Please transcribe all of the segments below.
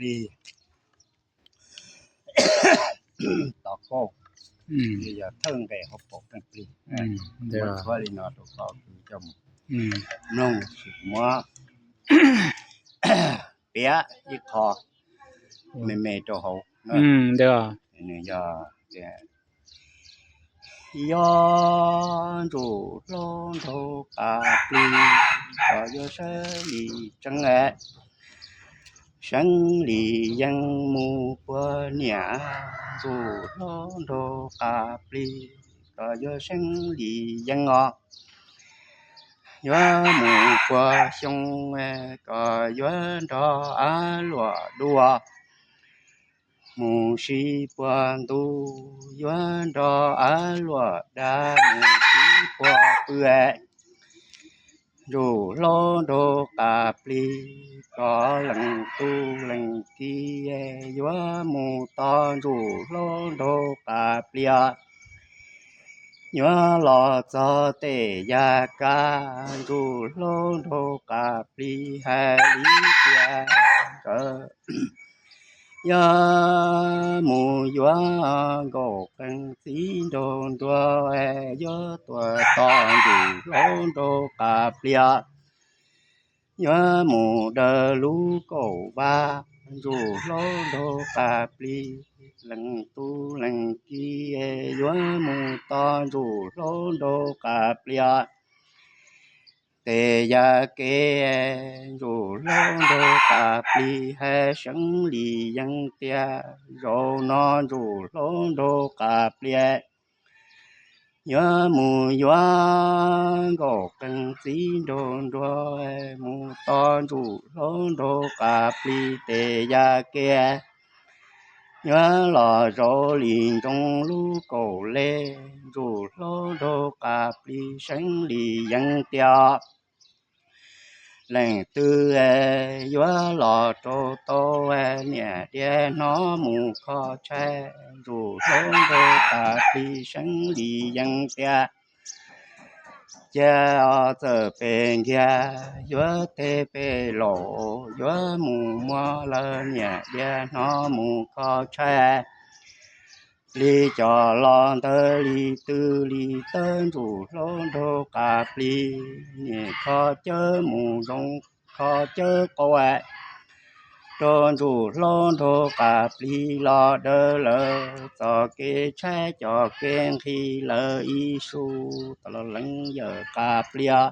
plig, tom kauj, yog thawj nqes hauv paus qeej plig. Muab tshuab li no rau koj kwv coj mus mloog, sim muab piav ib qho me me rau hauv. Nws yog tias, yog ntsuj hlauv nraug qas plig, koj yuav seeb li tseeb, seeb li yeeb mus puag niam. Ntsuj hlauv nraug qas plig, koj yuav seeb li yeeb os, yuav mus puag xyoo, koj yuav nrog av luam dua. Mus sib puag ntuj yuav nrog av luam da, mus sib puag pw. Ntsuj hlauv nraug qas plig, koj leej tub leej kiv, yuav mus tod ntsuj hlauv nraug qas plig, yuav los txog tej yaj kab. Ntsuj hlauv nraug qas plig hais li tias, nkawd yog mus yuav nkauj qeej txiv nraug nruas, yuav tuaj tod ntsuj hlauv nraug qas plig, yuav mus daws lub kauj vab. Ntsuj hlauv nraug qas plig, leej tub leej kiv, yuav mus tod ntsuj hlauv nraug qas plig, tej yaj kev. Ntsuj hlauv nraug qas plig hais seeb li yeeb tiag, zaum no ntsuj hlauv nraug qas plig, yuav mus yuav nkauj qeej txiv nraug nruas, mus tod ntsuj hlauv nraug qas plig tej yaj kev, yuav los zaum li ntsoov lub kauj lej. Ntsuj hlauv nraug qas plig seeb li yeeb tiag, leej twg yuav los rau tau, niam diav hnov mus kho tshaib. Ntsuj hlauv nraug qas plig seeb li yeeb tiag, cia txawm pes nkiag yuav teg pes laus, yuav mus muab lawv niam diav hnov mus kho tshaib. Li cov los ntawd li twg li tawb ntsuj hlauv nraug qas plig, niam kho cawb mus zoo kho cawb qau, rau ntsuj hlauv nraug qas plig los daws lawv txoj kev tshaib coj kev nqhis lawv ib su. Tau los leej yawm qas plig,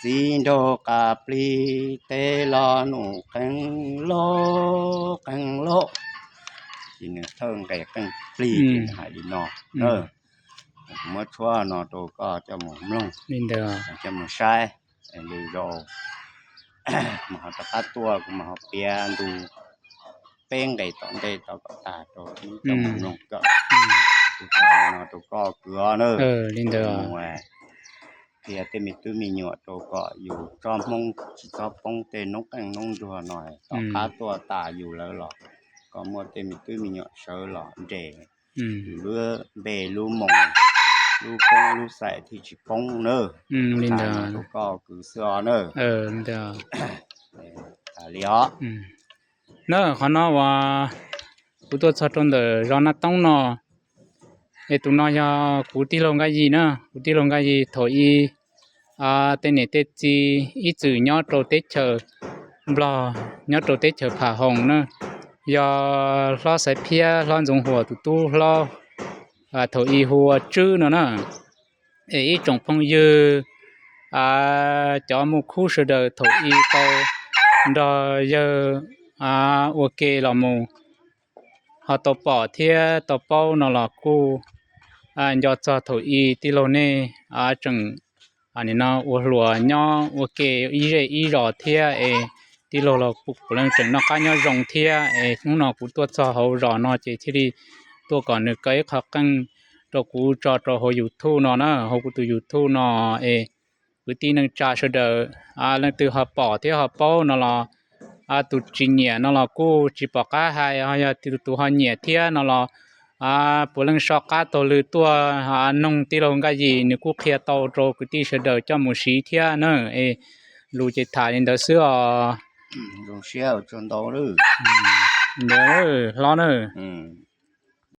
txiv nraug qas plig, tej los num qeej lauj qeej lauj. Ces nws thawj nqes qeej plig ces nws hais li no. Muab tshuab no rau koj coj mus mloog, coj mus saib, lwm zaus mas ho rov qab tuaj kuv mas ho piav ntu peb nqes tom ntej tau kom tag rau coj mus mloog kawm. Kuv tham no rau koj kwv os na. Mus qhia tej me tub me nyuam rau kom yus tsob hmoob tsis txhob poob tej noob qeej noob nruas no, tom qab tuaj tas yus lawm los kom muaj tej me tub me nyuam sawv los nres yus lub npe lub moos, lub poob lub xaim thiaj tsis poob na. Li ntawd rau koj kwv xwb os na. Li os. Na qhov no uas kuv tuaj txog rau ntawm zos Naj Toob no, es tus no yog kuv tij laug Nkaj Yis na. Kuv tij laug Nkaj Yis thaum ub tej niam tej txiv ib txwm nyob rau teb chaws Nplog, nyob rau teb chaws Pham Hoos na, yog hlob Xaiv Phiab hlob Ntxoov Huas tus tub hlob, thaum ub hu ua Tswb no na. Es ib tsoom phooj ywg, cov muaj khub sawv daws thaum ub tau nrog yawg ua ke los mus ho tau pom thiab tau paub no los kuj nco txog thaum ub tij laug nej tseem nim no ua hluas nyob ua ke ib zej ib zos thiab es tij laug los puav leej tseem noj qab nyob zoo thiab es hnub no kuv tuaj txog hauv zos no ces thiaj li tuaj kom nws kaw ib qho qeej rau kuv tso rau hauv YouTube no na, hauv kuv tus YouTube no es kwv tij neej tsa sawv daws leej twg ho pom thiab ho paub no los, tus tsis nyiam no los kuj tsis pom qab hais, ho yog tus ho nyiam thiab no los puav leej so qab taug lw tuaj noog tij laug Nkaj Yis, nws kuj qhia tau rau kwv tij sawv daws coj mus siv thiab na. Es lus ces tham li ntawd xwb os. Zoo siab ua tsaug ntau. Ntawd hlob na.